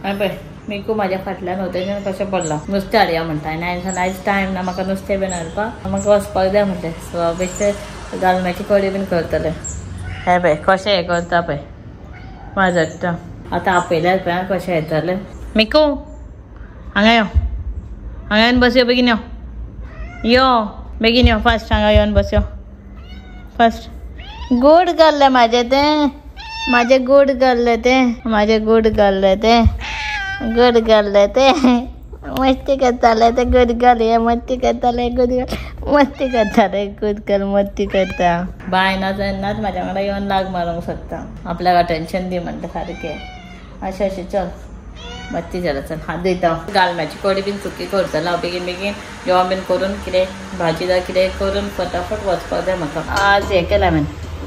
आनी पळय मिकू म्हाज्या फाटल्यान वता कशें पडलां नुस्तें हाडया म्हणटा आनी हांवें आयज टायम ना म्हाका नुस्तें बीन हाडपाक म्हाका वचपाक जाय म्हणलें. सो बेश्टें गालम्याची कडी बीन करतलें. हें पळय कशें हें करता पळय वाजट्टा. आतां आपयल्यार पळय कशें येतलें. मिकू हांगा यो, हांगा येवन बस यो बेगीन यो, यो बेगीन यो फास्ट, हांगा येवन बस यो फास्ट. गोड घाल्लें म्हाजें तें, म्हाजें गोड घाल्लें तें, म्हाजें गोड घाल्लें तें, गोड घाल्लें तें, मस्ती करतालें तें, गोड घाल हें मस्ती करतालें, गोड घाल मस्ती करतालें, गोड घाल मस्ती करता. बाय ना तेन्नाच म्हाज्या वांगडा येवन लाग मारूंक सोदता, आपल्याक अटेन्शन दी म्हणटा सारकें. अशें अशें चल मस्ती जाला चल हात धुयता. गालम्याची कडी बीन सुकी करतलो हांव बेगीन बेगीन जेवण बीन करून कितें भाजी जावं कितें करून फटाफट वचपाक जाय म्हाका. आज हें केलां हांवें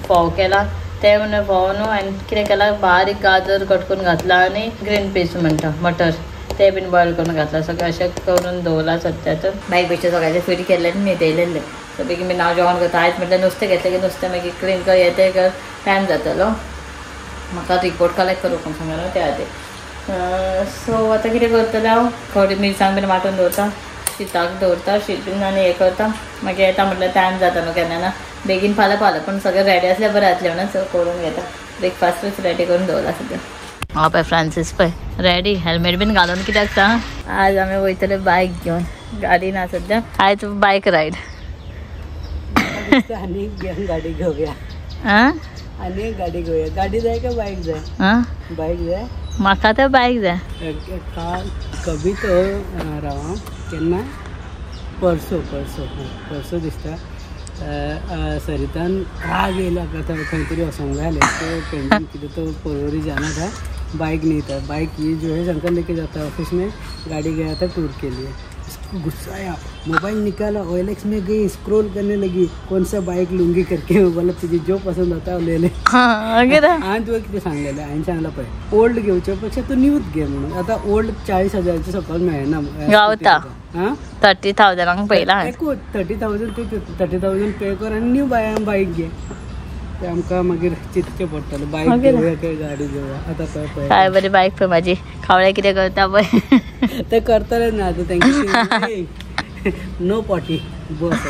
फोव केला ते म्हणून फोव न्हू हांवें कितें केलां बारीक गाजर कट करून घातला आनी ग्रीन पीस म्हणटा मटर ते बीन बॉयल करून घातला सगळें अशें करून दवरलां सद्याक. बायक बेश्टें सगळ्याचें फिट केल्लें आनी न्हिदयलेलें. सो बेगीन बेगीन हांव जेवण करता. आयज म्हटल्यार नुस्तें घेतलें की नुस्तें मागीर क्लीन कर येतें कर टायम जातलो म्हाका रिपोर्ट कलेक्ट करूंक म्हूण सांगलें न्हू त्या खातीर. सो आतां कितें करतलें हांव थोडी मिरसांग बीन वांटून दवरता, शिताक दवरता, शीत बीन आनी हें करता मागीर येता म्हटल्यार टायम जाता न्हू केन्ना ना बेगीन फाल्यां पावलें पूण सगळें रेडी आसल्यार बरें जातलें म्हणून सगळें करून घेता. ब्रेकफास्टूच रेडी करून दवरला सद्या. हांव पळय फ्रांसीस पळय रेडी हेल्मेट बीन घालून कित्याक सांग. आज आमी वयतले बायक घेवन, गाडी ना सद्या, आयज बायक रायड. आनी गाडी घेवया, आनी गाडी घेवया. गाडी जाय काय बायक जाय? बायक जाय म्हाका, तर बायक जाय. काल कभी तो राव केन्ना परसो परसो परसो दिसता सरितान राग येयला खंय तरी वचोंक जाय आसलें. तो पेंटिंग कितें तो परवरी जाना था, बाइक नहीं था, बाइक ये जो है शंकर लेके जाता है ऑफिस में, गाड़ी गया था टूर के लिए. इसको गुस्सा आया, मोबाइल निकाला, OLX में गई, स्क्रॉल करने लगी कौन सा बाइक लूंगी करके. बोला तुझे जो पसंद आता है ले ले. हांवें तुका कितें सांगलेलें, हांवें सांगलां पळय ओल्ड घेवचे पेक्षा तूं न्यूच घे म्हणून. आतां ओल्ड 40,000 सकयल मेळना गावता. हां 30,000 पयला एकूच 30,000 30,000 पे कर आनी न्यू बायक घे. ते आमकां मागीर चिंतचें पडटलें बायक घेवया काय गाडी घेवया. आतां पळय पळय काय बरी बायक पळय म्हाजी. खावळे कितें करता पळय ते करतले ना आतां तेंकां नो पॉटी बस.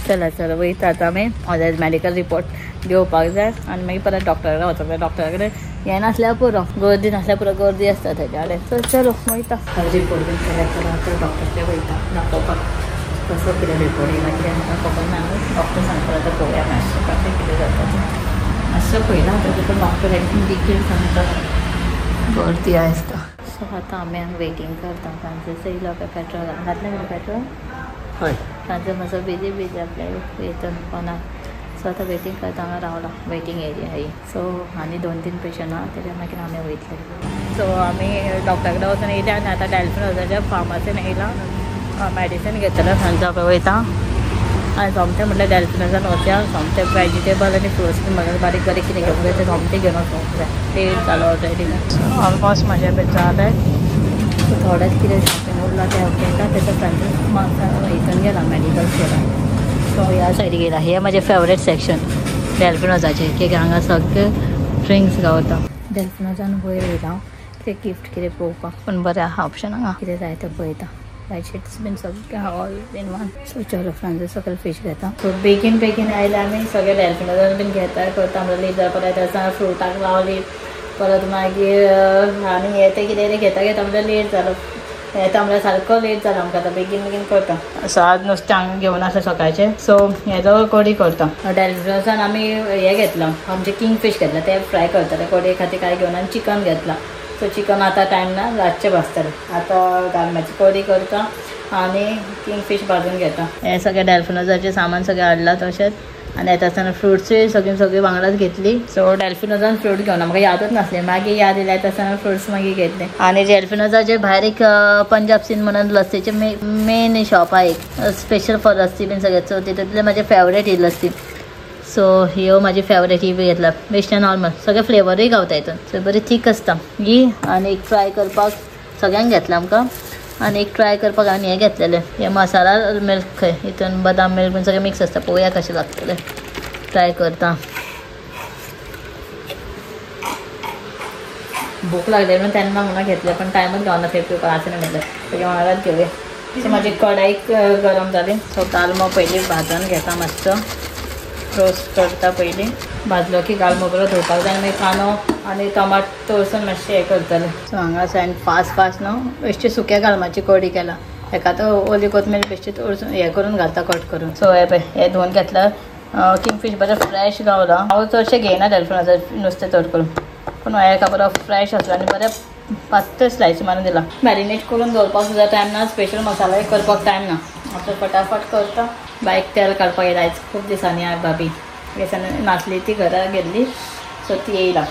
चला चला वयता आतां आमी. आज मेडिकल रिपोर्ट घेवपाक जाय आनी मागीर परत डॉक्टरा कडेन वचपाक जाय. डॉक्टरा कडेन येनासल्यार पुरो, गर्दी नासल्यार पुरो, गर्दी आसता तेज्या कडेन. सो चलो वयता रिपोर्ट बीन कलेक्ट करून आतां डॉक्टराकडे वयता दाखोवपाक कसो कितें रिपोर्ट येयला कितें म्हाका खबर ना. डॉक्टर सांगता आतां पळोवया मातशें कशें कितें जाता तें. मातशें पळयलां आतां तुका डॉक्टर एकदम डिटेल सांगता. गर्दी आसता. सो आतां आमी हांगा वेटींग करता. फ्रांसीस येयलो पळय पेट्रोल घातलें मरे पेट्रोल. हय फ्रांसीस मातसो बिजी बिजी आपल्या हितून फोनार. सो आतां वेटींग करता हांगा रावला वेटींग एरिया ही. सो आनी 2-3 पेशंट आहा तेज्या मागीर आमी वयतले. सो आमी डॉक्टरा कडेन वचून येयल्या आनी आतां डॅल्फिनोजाच्या फार्मासीन येयला मेडिसीन घेतलें. फ्रांसा पळय वयता आनी सोमतें म्हटल्यार डॅल्फिनोजान वचया. सोमतें वेजिटेबल आनी फ्रुट्स बीन म्हाका बारीक बारीक कितें घेवंक जाय तें सोमतें घेवन वचूंक जाय. लेट जालो ऑलरेडी ऑलमोस्ट म्हाजें पळय जालें. थोडेंच कितें शॉपिंग उरलां तें घेता. तेच्या फ्रांसीस म्हाका हितून गेला मेडिकल स्टोरान. सो ह्या सायडीक येयला. हें म्हाजें फेवरेट सेक्शन डॅल्फिनोजाचें, की हांगा सगळे ड्रिंक्स गावता. डॅल्फिनोजान वयर वयता कितें गिफ्ट कितें पळोवपाक पूण बरें आहा ऑप्शन हांगा कितें जाय तें पळयता. बेडशीट्स बीन सगळें ऑल इन वन. सो चलो फ्रांसीस सकयल फिश घेता. सो बेगीन बेगीन आयले आमी सगळे डॅल्फिनोजान बीन घेता करता म्हणल्यार लेट जावपाक जाय. आसा फ्रुटाक रावली परत मागीर आनी हें तें कितें घेता घेता म्हणल्यार लेट जालो. येता म्हणल्यार सारको लेट जालो आमकां. आतां बेगीन बेगीन करता. सो आज नुस्तें हांगा घेवन आसलें सकाळचें. सो हेजो कडी करता. डॅल्फिनोजान आमी हें घेतलां आमचें किंग फीश घेतलां तें फ्राय करतले कडये खातीर कांय घेवन. आनी चिकन घेतलां. सो चिकन आतां टायम ना रातचें भाजतलें. आतां गालम्याची कडी करता आनी किंग फीश भाजून घेता. हें सगळें डॅल्फिनोजाचें सामान सगळें हाडलां तशेंच. आनी येता आसतना फ्रुट्सूय सगळीं सगळीं वांगडाच घेतली. सो डॅल्फिनोजान फ्रूट घेवन म्हाका यादच नासलें, मागीर याद येयल्या येता आसतना फ्रुट्स मागीर घेतले. आनी डॅल्फिनोजाचे भायर एक पंजाब सीन म्हणून लस्सीचें मेन शॉप आहा एक, स्पेशल फॉर लस्सी बीन सगळें. सो तितूंतलें म्हाजें फेवरेट ही लस्सी. सो ह्यो म्हाजी फेवरेट ही बी घेतला. बेश्टें नॉर्मल सगळे फ्लेवरूय गावता हितून. सो बरी थीक आसता ही. आनी एक ट्राय करपाक सगळ्यांक घेतलां आमकां. आनी एक ट्राय करपाक हांवें हें घेतलेलें, हें मसाला मिल्क खंय हितून बदाम मिल्क बीन सगळें मिक्स आसता. पळोवया कशें लागतलें, ट्राय करता. भूक लागली म्हणून तेन्ना म्हणून घेतलें पण टायमच गावना थंय पिवपाक आसना म्हटलें तेजे वांगडाच घेवया. सो म्हाजी कढाई गरम जाली. सो गालमो पयलीं भाजून घेता, मातसो रोस्ट करता पयलीं. भाजलो की गालमो बरो धुवपाक जाय आनी मागीर कांदो आनी टमाट तळसून मातशें हें करतलें. सो हांगा हांवें फास्ट फास्ट न्हू बेश्टी सुक्या गालमाची कडी केला. हेका तर ओली कोथमीर बेश्टी तळसून हें करून घालता कट करून. सो हें पळय हें धुवन घेतलां. किंगफीश बरें फ्रेश गावला. हांव चडशें घेयना डेल्फिनाचें नुस्तें चड करून, पूण हेका बरो फ्रेश आसलो आनी बरें पातळ स्लायस मारून दिला. मॅरिनेट करून दवरपाक सुद्दां टायम ना, स्पेशल मसालोय करपाक टायम ना. आतां फटाफट करता. बायक तेल काडपाक येयला आयज खूब दिसांनी. भाभी दिसांनी नासली ती घरा गेल्ली, सो ती येयला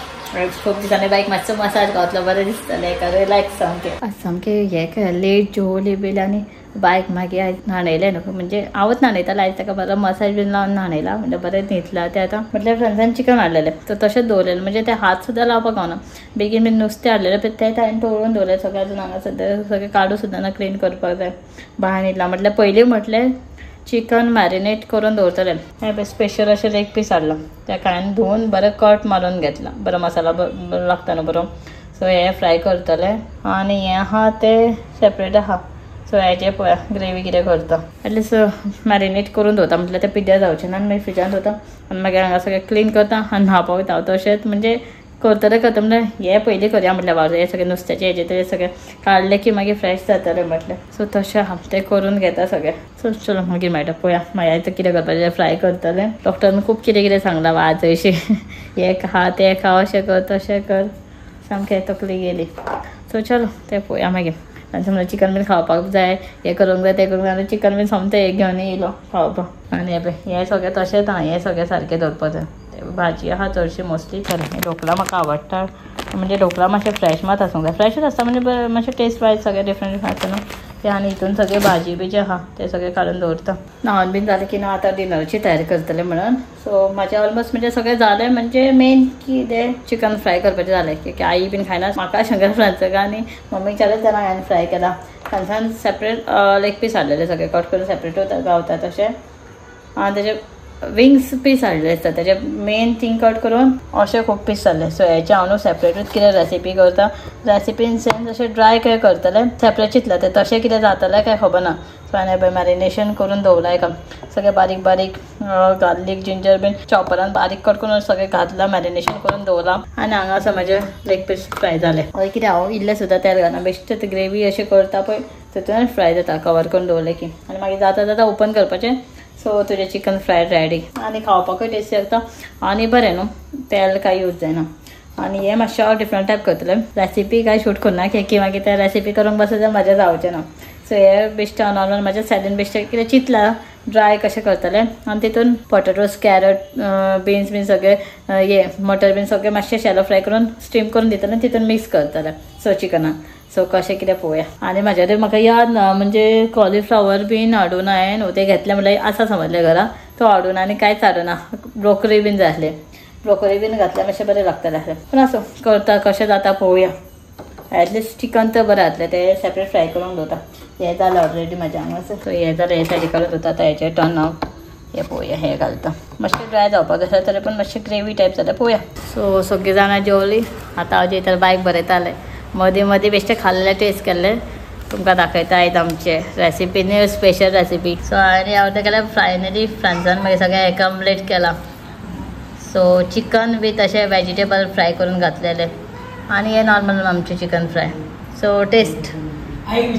खूब दिसांनी. बायक मातसो मसाज गावतलो, बरें दिसतलें एका, रिलॅक्स सामकें. आज सामकें हें काय लेट जेवली बील आनी बायक मागीर आयज न्हाणयलें न्हू, म्हणजे हांवूच न्हाणयतालें आयज ताका बरो मसाज बीन लावन न्हाणयला म्हणजे बरें न्हितलां तें. आतां म्हटल्यार फ्रेंड्सान चिकन हाडलेलें तर तशेंच दवरलेलें, म्हणजे ते हात सुद्दां लावपाक गावना. बेगीन बीन नुस्तें हाडलेलें पण तें हांवें तळून दवरलें सगळें. अजून हांगा सद्या सगळें काडूं सुद्दां ना, क्लीन करपाक जाय. बांय न्हिदला म्हटल्यार पयलीं म्हटलें चिकन मॅरिनेट करून दवरतलें. हें स्पेशल अशें लेग पीस हाडला, तेका हांवें धुवन बरें कट मारून घेतला, बरो मसाला बरो लागता न्हू बरो. सो हें फ्राय करतलें आनी हें आहा तें सेपरेट आहा. सो हेजें पळया ग्रेवी कितें करता. एटलिस्ट मॅरिनेट करून दवरता म्हटल्यार तें पिड्ड्यार जावचें ना आनी मागीर फ्रिजान दवरता आनी मागीर हांगा सगळें क्लीन करता आनी न्हांवपाक वयता. तशेंच म्हणजे करतलें करता म्हटल्यार हें पयलीं करया म्हटल्यार बाजू हें सगळें नुस्त्याचें हेजें तें सगळें काडलें की मागीर फ्रेश जातलें म्हटलें. सो तशें आहा तें करून घेता सगळें. सो चलो मागीर मेळटा पळया. मागीर आतां कितें करपाचें फ्राय करतलें. डॉक्टरान खूब कितें कितें सांगलां वाजयशें, हें खा तें खा, अशें कर तशें कर, सामकें तकली गेली. सो चलो तें पळोवया मागीर. आनी समजा चिकन बीन खावपाक जाय, हें करूंक जाय तें करूंक जाय, चिकन बीन सोमतें हें घेवन येयलो खावपाक. आनी हें पळय हें सगळें तशेंच आहा, हें सगळें सारकें दवरपाक जाय. भाजी आहा चडशी मोस्टली. तर ढोकळा म्हाका आवडटा, म्हणजे ढोकळा मातशें फ्रेश मात आसूंक जाय. फ्रेशूच आसता म्हणजे बरें मातशें टेस्ट वायज सगळें डिफरंट डिफरंट आसता न्हू तें. आनी हितून सगळें भाजी बिजी आहा तें सगळें काडून दवरता. न्हावन बीन जालें की ना आतां डिनरची तयारी करतलें म्हणून. सो म्हाजें ऑलमोस्ट म्हणजे सगळें जालें, म्हणजे मेन कितें चिकन फ्राय करपाचें जालें की आई बीन खायना. म्हाका शंकर फ्रांसका आनी मम्मीक चारच जाणां हांवें फ्राय केला. फ्रांसान सेपरेट लेग पीस हाडलेले सगळे कट करून सेपरेट गावता तशें. आनी तेजे विंग्स पीस हाडले आसता तेजे मेन थिंग कट करून अशे खूब पीस जाले. सो हेचे हांव न्हू सेपरेटूच कितें रेसिपी करता. रेसिपी इन सेन्स अशें ड्राय काय करतलें, सेपरेट चिंतलां तें तशें कितें जातलें काय खबर ना. सो हांवें पळय मॅरिनेशन करून दवरलां एका सगळें बारीक बारीक गार्लीक जिंजर बीन चॉपरान बारीक कट करून सगळें घातलां, मॅरिनेशन करून दवरलां. आनी हांगा आसा म्हाजें लेग पीस फ्राय जालें. मागीर कितें हांव इल्लें सुद्दां तेल घालना, बेश्टें ग्रेवी अशें करता पळय तितून फ्राय जाता कवर करून दवरलें की. आनी मागीर जाता जाता ओपन करपाचें. सो तुजें चिकन फ्राय रेडी आनी खावपाकूय टेस्टी लागता आनी बरें न्हू, तेल कांय यूज जायना. आनी हें मातशें हांव डिफरंट टायप करतलें. रेसिपी कांय शूट करना की मागीर ते रेसिपी करूंक बसत जाल्यार म्हाजें जावचें ना. सो हें बेश्टें हांव नॉर्मल म्हाजें सॅलेड बेश्टें कितें चिंतलां ड्राय कशें करतलें आनी तितून पोटेटोज कॅरट बीन्स बीन सगळे हे मटर बीन सगळें मातशें शॅलो फ्राय करून स्टीम करून दितलें, तितून मिक्स करतलें सो चिकनान. सो कशें कितें पळोवया. आनी म्हाज्या कडेन म्हाका याद ना म्हणजे कॉलिफ्लावर बीन हाडून हांवें न्हू तें घेतलें म्हणल्यार आसा समजलें घरा, तो हाडून आनी कांयच हाडूना. ब्रोकरी बीन जाय आसलें, ब्रोकरी बीन घातल्यार मातशें बरें लागतलें आसलें. पूण आसूं करता कशें जाता पळोवया. एटलिस्ट चिकन तर बरें जातलें, तें सेपरेट फ्राय करूंक दवरता. हें जालें ऑलरेडी म्हाज्या हांगासर. सो हें जालें, हें सायडीक काडून दवरता. आतां हेचें टर्न आहा, हें पळोवया. हें घालता मातशें ड्राय जावपाक आसा तरी पूण मातशें ग्रेवी टायप जालें पळोवया. सो सगळीं जाणां जेवलीं. आतां हांव जेयतालें, बायक बरयतालें मदीं मदीं बेश्टें खाल्लें टेस्ट केल्लें. तुमकां दाखयता आयज आमचे recipe new special recipe. So हांवें ऑर्डर केल्या फायनली फ्रांसान मागीर सगळें एक ऑमलेट केलां. सो चिकन बीन तशें वेजिटेबल फ्राय करून घातलेलें आनी हें नॉर्मल आमचें चिकन फ्राय. सो टेस्ट आईक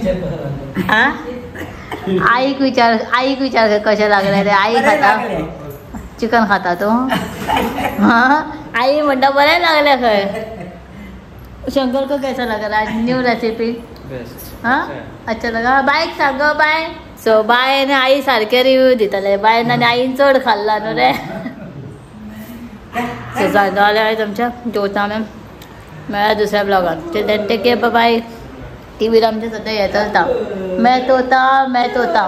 विचार, आईक विचार कशें लागलें तें. आई खाता चिकन खाता तूं? हां आई म्हणटा बरें लागलें खंय. शंकर को कैसा लगा आज न्यू रेसिपी? हाँ अच्छा लगा. बायक सांग बाय. सो बाय आनी आई सारके रिव्यू दितले. बायन आनी आईन चड खाल्ला न्हू रे. सो जालें तुमच्या जेवता मॅम मेळ्ळा दुसऱ्या ब्लॉगान. Take care, bye. टीव्हीर आमच्या सद्या हें चलता, मैं तोता मैं तोता.